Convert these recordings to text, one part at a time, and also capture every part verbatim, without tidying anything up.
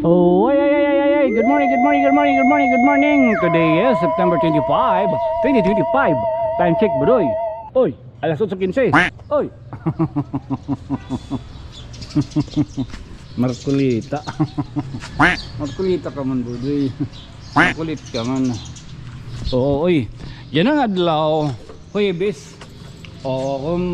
Oh, ay, ay, ay, ay, ay, ay. Good morning, good morning, good morning, good morning, good morning. Today is September twenty-five, twenty twenty-five. Time check, Budoy. Oy, alas otso kinse. Oy. Markulita. Markulita ka man, Budoy. Makulit ka man. Oo, oy. Yana nga adlaw, Huwebes. Oo, kun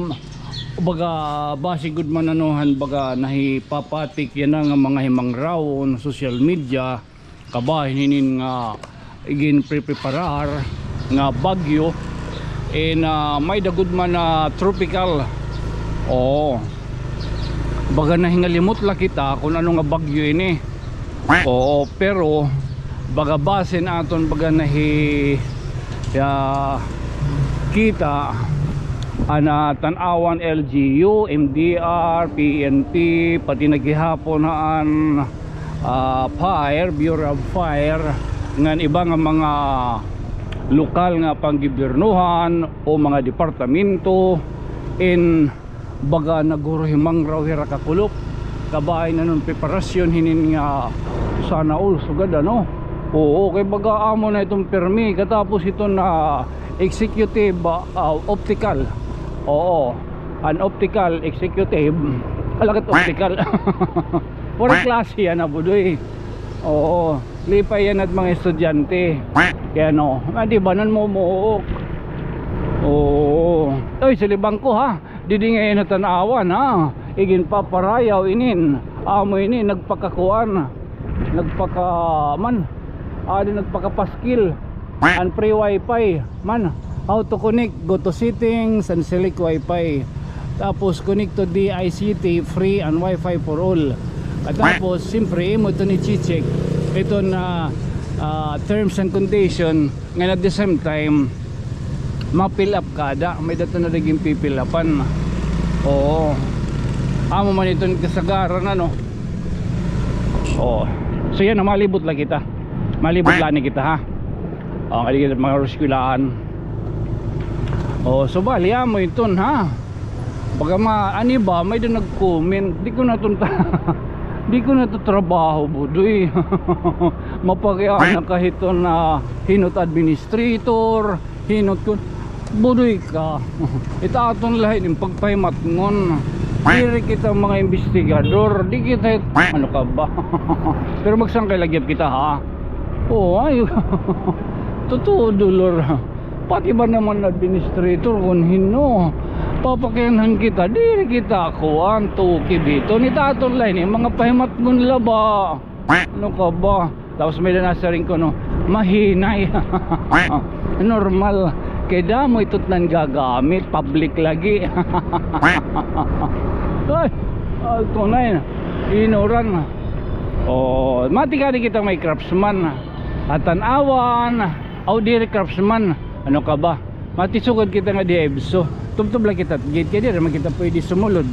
baga, basi gud man ano han baga nahipapatik yana nga mga himangrawon ha social media, kabahin hinin nga iginprepreparar nga bagyo. And, ah, may-ada gud man na tropical. Oo. Baga nahingalimot la kita kun ano nga bagyo ini. Oo, pero baga base han aton baga nahi-, ah, kita, an, ah, tan-awan, L G U, M D R, P N P, pati na gihapon han, ah, fire, Bureau of Fire, ngan iba nga mga lokal nga panggobyernohan o mga departamento in baga naghuruhimangraw hira kakulop. Kabahin na iton preparasyon hinin nga sana all sugad, ano? Oo, kay baga amo na iton pirmi. Katapos iton, ah, executive, ah, ah, optical. Oo, an optical executive. Alagad optical. Waray klase yana, Budoy. Oo, lipay yana it mga estudyante. Kay ano, nga di ba nan mumuok? Oo. Oy, silibang ko, ha. Didi ngay-an ha tan-awan, ha. Iginpaparayaw inin. Amo ini, nagpakakuan. Nagpaka-, man. Adi, nagpakapaskil. An free wifi man. How to connect? Go to settings and select wifi. Tapos connect to D I C T, free and wifi for all. At tapos, siyempre, imo iton i-check. Iton, ah, ah, terms and condition. Ngan at the same time, ma-fill up ka ada, may-ada iton na lagi ginpi-fill upan. Oo. Amo man iton kasagaran, ano. Oo. So yana, malibot la kita. Malibot la ini kita, ha. O, kadi kita mga eskwelahan. O, so bali, amo iton, ha. Baga ma-, an iba, may-ada nag-comment. Di ko na iton ta-, di ko na iton trabaho, Budoy. Mapakiana ka hiton hin-o it administrator, hin-o it kun-, Budoy ka. It aton la ini pagpahimatngon. Diri kita mga imbestigador, di kita it-, ano ka ba? Pero magsangkay la gihap kita, ha? Oo, ay. Totoo, Dolor. Pati ba naman administrator kun hin-o? Papakianhan kita, diri kita kuan, tukib hiton. It aton la ini mga pahimatngon la ba. Ano ka ba? Tapos may-ada nasiring kuno, mahinay. Normal. Kay damo ito it nanggagamit, public lagi. Ay, alto na yun. Inuran. O, matikadi kita may Craftsman. At tan-awan. Aw, diri Craftsman. Ano ka ba? Matisugad kita nga di EVSO. Tubtob la kita gate kay diri man kita pwede sumulod.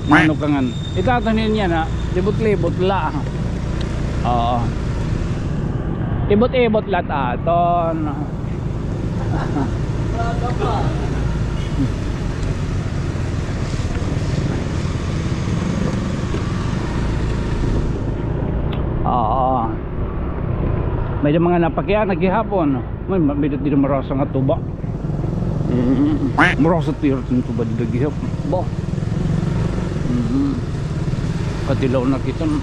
Ano ka ngan? It aton niyan na, libot-libot la. Oo. Ibot-ibot la it aton. Oo. May mga napakiana gihapon. May, may, may diri marasa nga tuba. Mm. Marasa tira it tuba dida gihap. Ba. Mm. Katilaw na kita, no?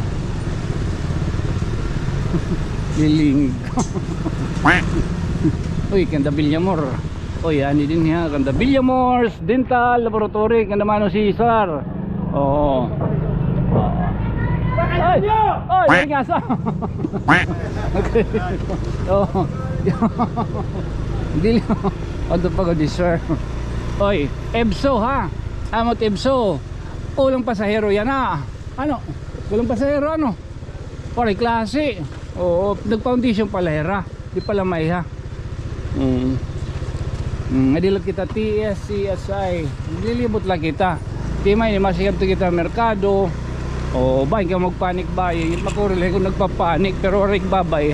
Lilingig. Uy, kanda Villamor. Uy, ani dinhi ha, kanda Villamore's Dental Laboratory, kanda Mano Cesar. Oo. Ay! Ay, nasa. Oo. Dili. Ano pa ko, sir? Oy, EVSO, ha? Amo it EVSO. Kulang pasahero yana. Ano? Kulang pasahero, ano? Waray klase. Oo, nag-foundation pa la hira. Di pa la maiha. Mm. Mm, ngadi la kita T S C S I. Naglilibot la kita. Di man, masikadto kita merkado. O, bahin ka magpanik ba? Makuri la kun nagpapanik, pero waray babay.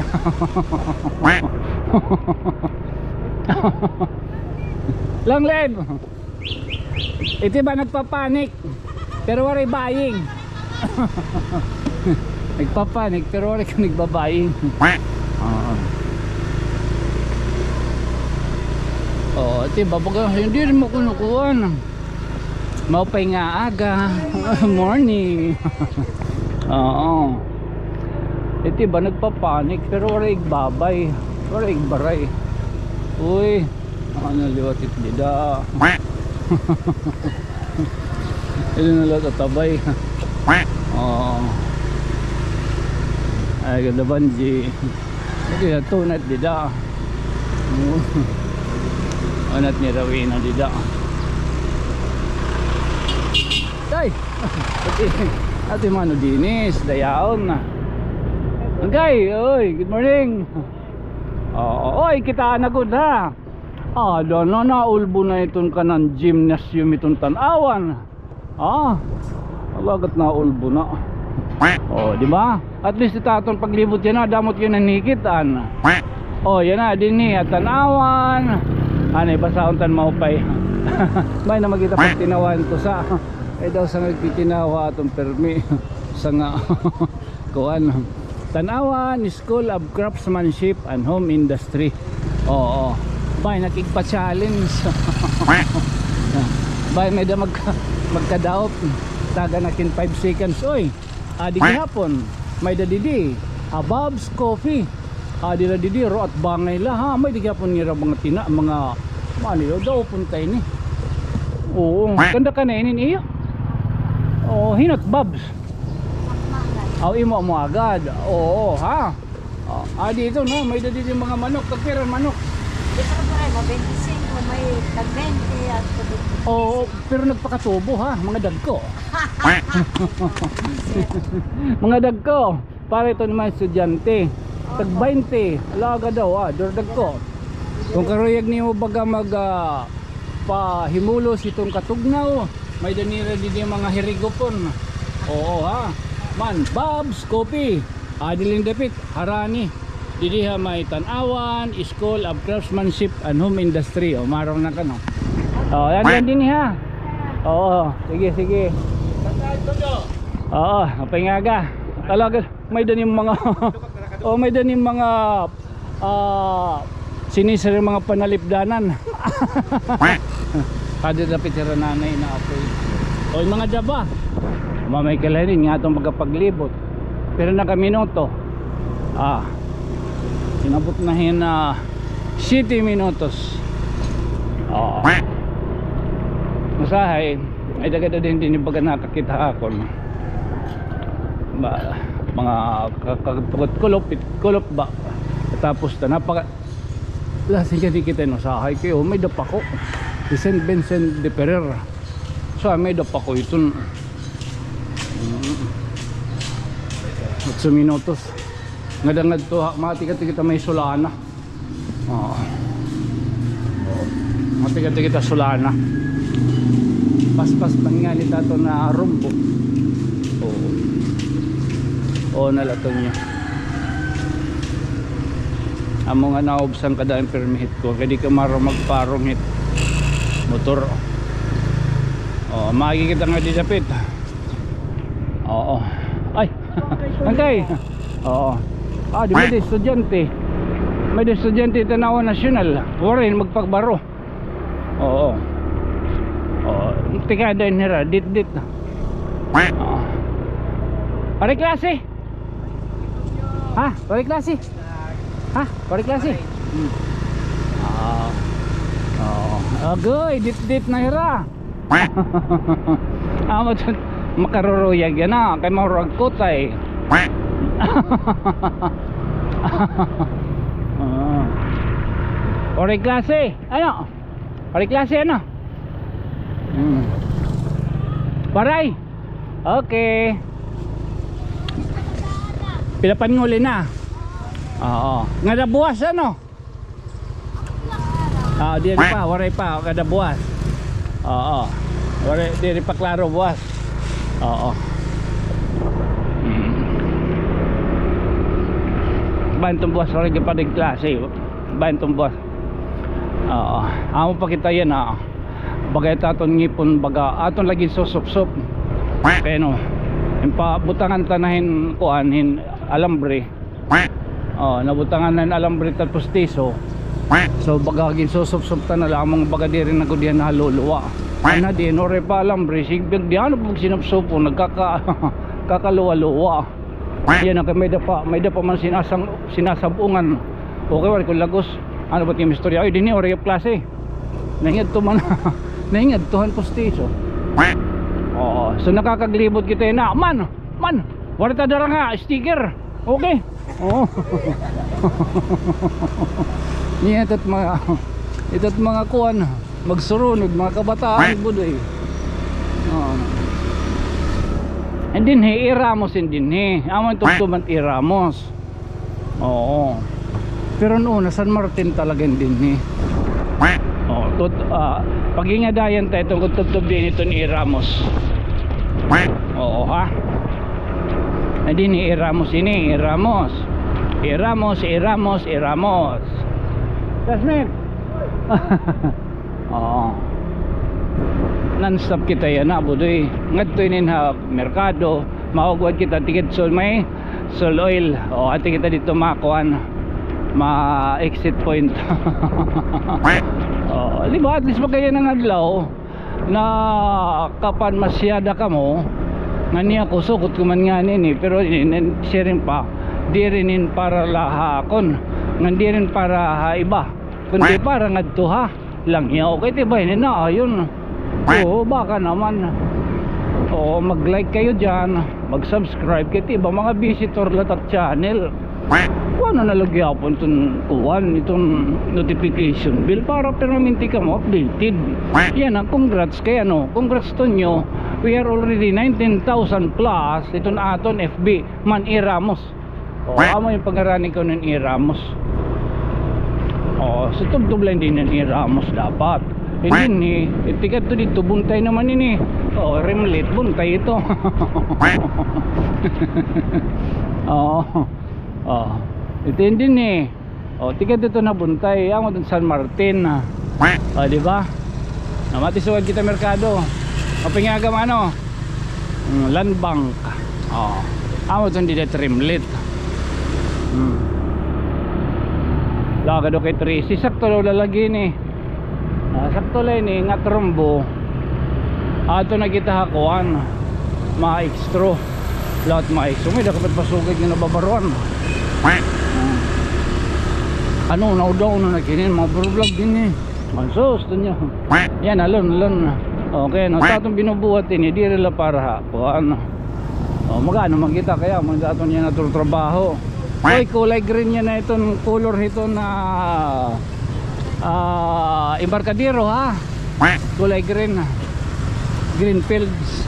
Long live! Iti ba nagpapanik, pero waray buying. Nagpapanik, pero waray ka nagbabayi. Oo. Oo, ito, babaga, hindi rin mo kunukuhan. Maupay nga aga. Morning. Oo. Ito ba, nagpapanik, pero waray igbabay. Waray igbaray. Uy. Ano liwat it dida. Ito na liwat it tabay. Oo. Ay, ganda banji. Ito yung tunat dida. Anat ni Rawina dida. Tay! Ate, Ate Mano Dinis, dayaon na. Angkay, oy, good morning. Oo, oy, kitaa na gud ha. Ah, da na, naulbo na iton kanan gymnasium iton tan-awan. Ah, alagat naulbo na. Oh, di ba? At least ita aton paglibot yana, damo it iyo nanikit-an. Oh, yana, dinhi, at tan-awan. Anay, basahon tan maupay. May na makita pagtinawan ko sa, ay daw sa nagtitinawa aton permi. Sa nga, kuan. Tan-awan, School of Craftsmanship and Home Industry. Oo. Bay, nakigpa-challenge. Bay, may da magka-, magkadaot. Taga na kin five seconds. Oy, adi gihapon. May da didi. Ah, Bob's Coffee. Adi ra didi, ro at bangay la, ha. May da gihapon nira mga tina, mga, ano yun, daw punta ini. Oo. Ganda ka na inin iyo. Oo, hinot, Bob's. Aw, imo mo agad. Oo, ha? Oh, ah, dito, no? May da didi mga manok. Tagpira manok? Di pa rin, ma twenty-five, may tag twenty at Oo, pero nagpakatubo, ha? Mga dagko. Mga dagko. Para ito naman estudyante. Tag twenty. Alaga daw, ah. Dur dagko. Kung karuyag nimo baga mag, ah, pahimulos iton katugnaw, may da nira didi mga hirigopon. Oo, ha. Man, Bob's Coffee. Adi la ini dapit, harani. Didi ha may Tan-awan, School of Craftsmanship and Home Industry. O, marong na ka, no? O, yan, yan dinhi ha. Oo, sige, sige. Oo, maupay nga aga. Talaga, may da nim mga, o, may da nim mga, ah, sinisir nga mga panalipdanan. Kada dapit hira nanay na apoy. Oy, mga daba. Mamay ka la ini nga aton pagkapaglibot. Pira na ka minuto? Ah. Inabot na hin, ah, siyete minutos. Oo. Usahay, ay dagada din, dinhi baga nakakita akon. Ba, mga ka-, ka-, kulop, kulop ba? Tapos ta, napaka-, la, sige, di kita inusahay kayo. May da pa ko. Si Saint Vincent de Ferrer. So, may da pa ko iton. Mm. Otso minutos. Ngada ngadto ha, mati ka, kita may Sulana. Oo. Oo. Mati ka, kita Sulana. Paspas man nga ni tato na rumbo. Oo. Oo, nalaton niya. Amo nga naubsan ka daan permit ko. Kaya di ka maro magparong hit motor. Oo, makikita nga di dapit. Oo. Ay, angkay. Oo. Ah, di ba di estudyante? May di estudyante Tanawan National. Waray magpagbaro. Oo. Oo. Tikada nira, dit-dit na. Oo. Pare klase? Ha? Pare klase? Ha? Pare klase? Hmm. Ah. Oo. Agoy, dit-dit na hira. Amo jud, makaruruyag yana, kay murag kutay. Ah. Waray klase, ano? Waray klase, ano? Hmm. Waray. Okay. Pila pa nguli na? Oo. Ngada buwas, ano? Ah, diri pa, waray pa, kada buwas. Oo. Waray, diri pa klaro buwas. Oo. Mm. Bahin iton buwas, waray pa din klase. Bahin iton buwas. Oo. Amo pa kita yana, oo. Baga ito aton ngipon, baga aton lagi susupsop. Kay ano, Pabutangan ta na hin kuan, hin alambre. Oh, nabutangan na hin alambre tapos tiso. So, baga ginsusupsup ta na la, among baga diri na gud yana haluluwa. Ana, di, waray pa alambre, sige, di ano pag sinupsupo, nagkaka-, kakaluwa-luwa. Yana kay may-ada pa, may-ada pa man sinasang-, sinasab-ungan. Okay, waray ko lagos. Ano ba it imo istorya? Ay, dinhi, waray klase. Nahingadto man. Nahingadto han postiso. Oo. So, nakakaglibot kita yana. Man! Man! Waray ta dara nga sticker. Okay. Oo. Niya, ito't mga, ito't mga kuan, magsurunod, mga kabataan, budoy. Oo. And dinhi, E. Ramos, and dinhi. Amo an tubtoban it E. Ramos. Oo. Pero noon, San Martin talaga dinhi. Oo, tut-, ah, paghingadayan ta iton kun tubtob dinhi iton E. Ramos. Oo, ha? Na dinhi E. Ramos ini, E. Ramos. E. Ramos, E. Ramos, E. Ramos. Jasmine! Oo. Non-stop kita yana, budoy. Ngadto inin ha merkado, maugwad kita tikid sul may Sul Oil. O, ati kita didto makuan, ma-exit point. O, di ba? At least pagkaya ng adlaw, nakapanmasyada kamo, ngan ako, sugot ko man ngani ini, pero ini, ini, siring pa, diri inin para la ha akon, ngan diri inin para ha iba, kundi para ngadto ha langyaw. Kay ti ba ini na, ayun. Oo, baka naman. Oo, mag-like kayo diyan, mag-subscribe, kay ti ba mga visitor la ta channel. Kuan na la gihapon iton kuan, iton notification bell para permanente kamo updated. Yana, congrats kay ano, congrats to inyo. We are already nineteen thousand plus iton aton F B, Man E. Ramos. O, amo it pangarani ko nin E. Ramos. O, so tubtob la dinhi hin E. Ramos dapat. Dinhi, tikadto didto, buntay naman ini. O, rim light, buntay ito. O, o. Ito dinhi. O, tikadto na buntay. Amo iton San Martin. O, di ba? Namati sugad kita merkado. O, pingaga man ano? Mm, Land Bank. O. Amo iton dida rim light. Hmm. Lagad okay, trese. Sakto daw la lagi ini. Ah, sakto la ini, nga trombo. Ato na kita ha kuan. Maestro. Lahat maestro. May dapat pasugad nga nababaruan. Hmm. Ano, naudaw na na kinin, mga vlog din eh. Mansos, to niya. Yan, alon, alon. Okay, no, sa aton binubuhat ini, diri la para ha kuan. O, mag-ano man kita kaya, mag-aton niya na trabaho. Oy, kulay green niya na iton color hito na, ah, embarkadero, ha? Kulay green. Green fields.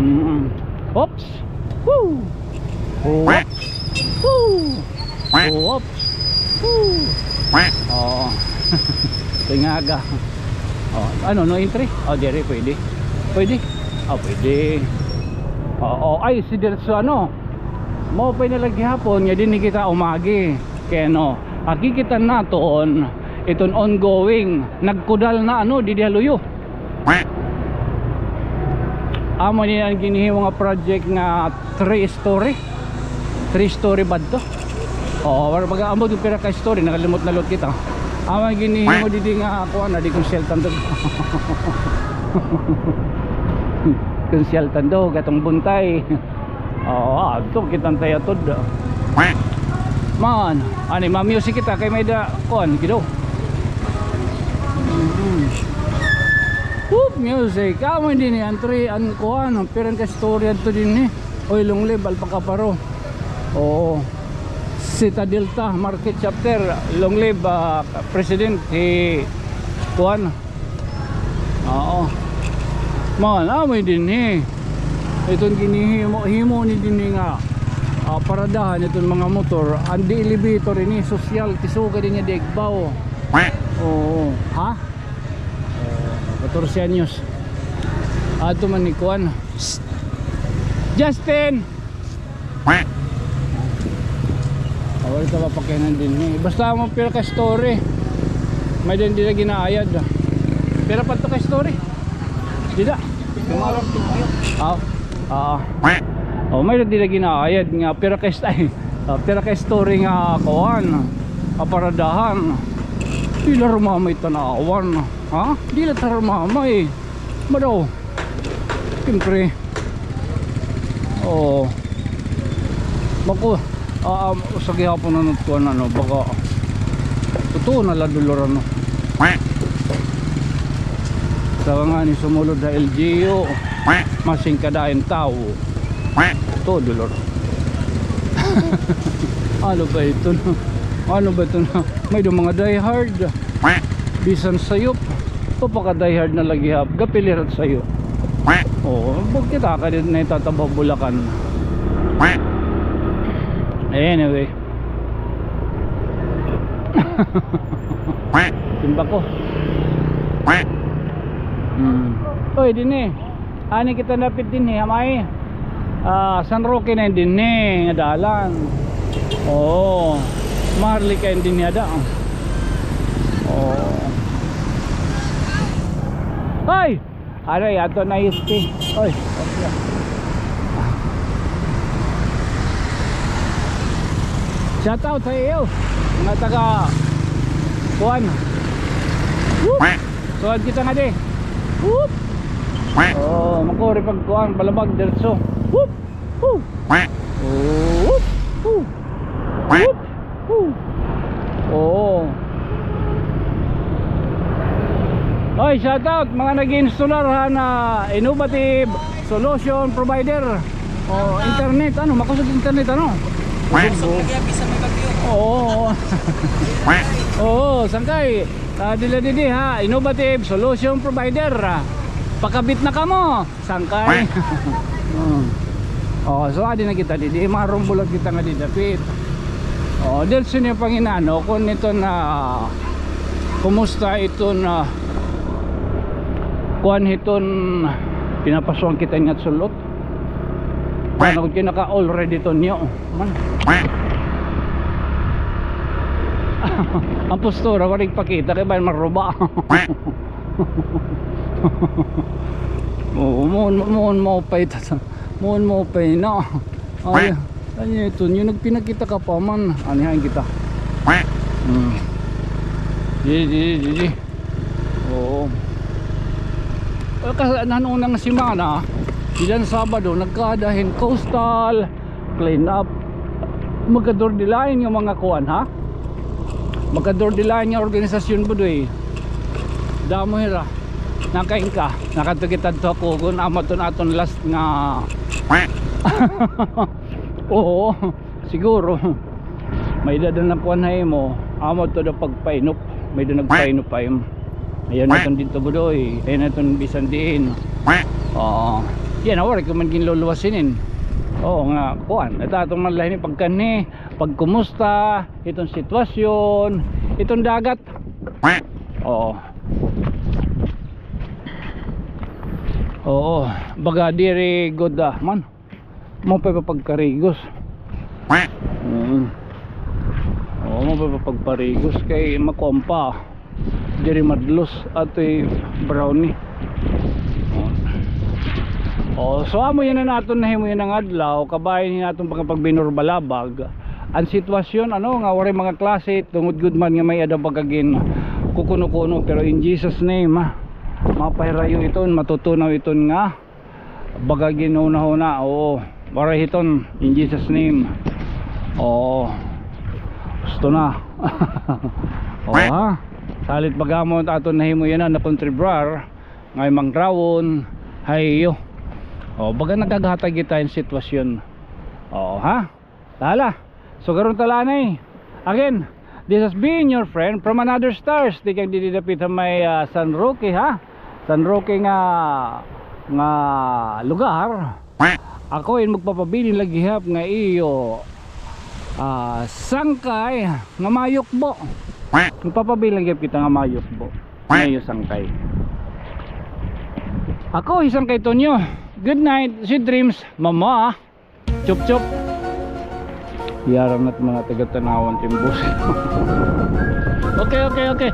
Mm. Oops. Woo! Oops. Woo! Oops. Woo! Oo. Tingaga. O, ano, no entry? O, diri, pwede. Pwede? O, pwede. Oo, ay, si diretso, ano? Maupay na la gihapon nga dinhi kita umagi. Kay ano, akikita naton iton ongoing, nagkudal na, ano, didi ha luyo. Amo ni an ginhihimo nga project nga three story. Three story ba ito? Oo, wala, baga, ambot kun pira ka story, nakalimot na liwat kita. Amo an ginhihimo didi nga, kuan na, di consultant to. Consultant daw, gatong buntay. Oo, adto kita, tay, atod. Man, ani, ma-music kita kay may-ada kuan, kido. Mm. Whoop, music. Amo dinhi an three, an kuan, pirang ka istorya adto dinhi. Oy, long live Alpaca Paro. Oo. Citadel ta, Market Chapter, long live, ah, President, hi kuan, Oo. Mao na, amo dinhi. Iton ginhihimo-himo ni dinhi nga, ah, paradahan iton mga motor. An di elevator ini, sosyal, ti sugad ini di igbaw. Oo. Ha? Oh, katorse anyos. Adto man ni kuan. Psst. Justin! Awal ka mapakianan dinhi. Basta amo pira ka story. May din dida ginaayad. Pira pa to ka story? Dida. Aw. Ah, oh, may di lagi na ayad nga pira ka ist-, ay, ah, pira ka story nga kuan, aparadahan. Diri la ito mamay tan-awan, ha? Diri la ito mamay. Madaw. Siyempre. Oh. Mako, ah, ah, usa gihapon an kuan, ano, baga tutuo na la dolor, ano. Saka ngani sumulod ha L G U, masing kadayon tawo. Tutuo, dolor. Ano ba ito na? Ano ba ito na? May do mga diehard. Bisan sayop. Papaka-diehard na lagi ha, gapilirat sayo. Oo, bukit aka din na itatabaw Bulacan. Anyway. Timba ko. Hmm. Oy, dinhi. Ani kita dapit dinhi, ha may, ah, San Roque na dinhi nga dalan. Oo. Maharlika dinhi ada. Oo. Hoy! Aray, ato na isti. Oy, okay. Shout out sa iyo, mga taga kuan. Whoop! Suwad kita ngadi. Whoop! Oh, makuri pag kuan, balabag, diretso. Whoop! Woo! Oh, whoop! Woo! Whoop! Woo! Oo. Oy, shout out mga nag-installer ha na innovative solution provider. Oh, internet, ano, makusog internet, ano? Kusog, oh. Oo, oo. Oo, sangkay. Ah, dila didi ha, innovative solution provider. Ah, pakabit na kamo. Sangkay. Hmm. Oh, so adi na kita didi, marumbulat kita ngadi dapit. Oh, diretso niya panginano kon iton, kumusta iton, kuan hiton pinapasuan kita nga sulot. Kuan ako kinaka already to niyo. Man. Ang postura, waray pakita kay bangin maruba. Oo, muon, muon maupay ta. Muon maupay na. Ay, ano ito? Yung nagpinakita ka pa man. Anihan kita. Hmm. Di, di, di, di. Oo. Kasi nanunang semana, diyan Sabado, nagkada hin coastal clean up. Magka-Dordilines nga mga kuan, ha? Magka-Dordilines nga organisasyon, Budoy. Damo hira. Nakain ka. Nakadto kita adto ha Cogon, amo iton aton last nga. Oo, siguro. May-ada na kuan ha imo. Amo to da pagpainop. May-ada nagpainop ha imo. Ayaw na iton didto, Budoy. Ayaw na iton bisan diin. Oo. Yana, waray ko man ginluluwas hinin. Oo nga, kuan. Ito aton man la hini pagkanhi, pagkumusta, iton sitwasyon, iton dagat. Oo. Oo. Baga diri gud, ah, man. Maupay pa pagkarigos. Mm. Oo, maupay pa pagparigos kay makuan pa. Diri madlos atoy brownie. Oh, so amo yana an aton nahimo yana nga adlaw, kabahin hin aton pagpagbinorbalabag. An sitwasyon, ano, nga waray mga klase, tungod gud man nga may-ada baga ginkukuno-kuno, pero in Jesus' name, ah, mapahirayo iton, matutunaw iton nga baga ginhunahuna, oo. Waray hiton, in Jesus' name. Oo. Gusto na. Oo, ha? Salit baga amo aton nahimo yana, nakontribrar, ngay mangrawon, hayo. O, baga nagkaghatag kita hin sitwasyon. Oo, ha? Hala. So, karon ta la anay. Again, this has been your friend from another stars. Tikang didi dapit ha may, ah, San Roque, ha? San Roque nga, nga lugar. Ako in magpapabilin la gihap nga iyo, ah, sangkay nga mayukbo. Magpapabilin la gihap kita nga mayukbo. Nga iyo sangkay. Ako hi Sangkay Tonyo. Good night, sweet dreams, mama. Chup, chup. Yara na it mga taga-Tanauan, timbos. Okay, okay, okay.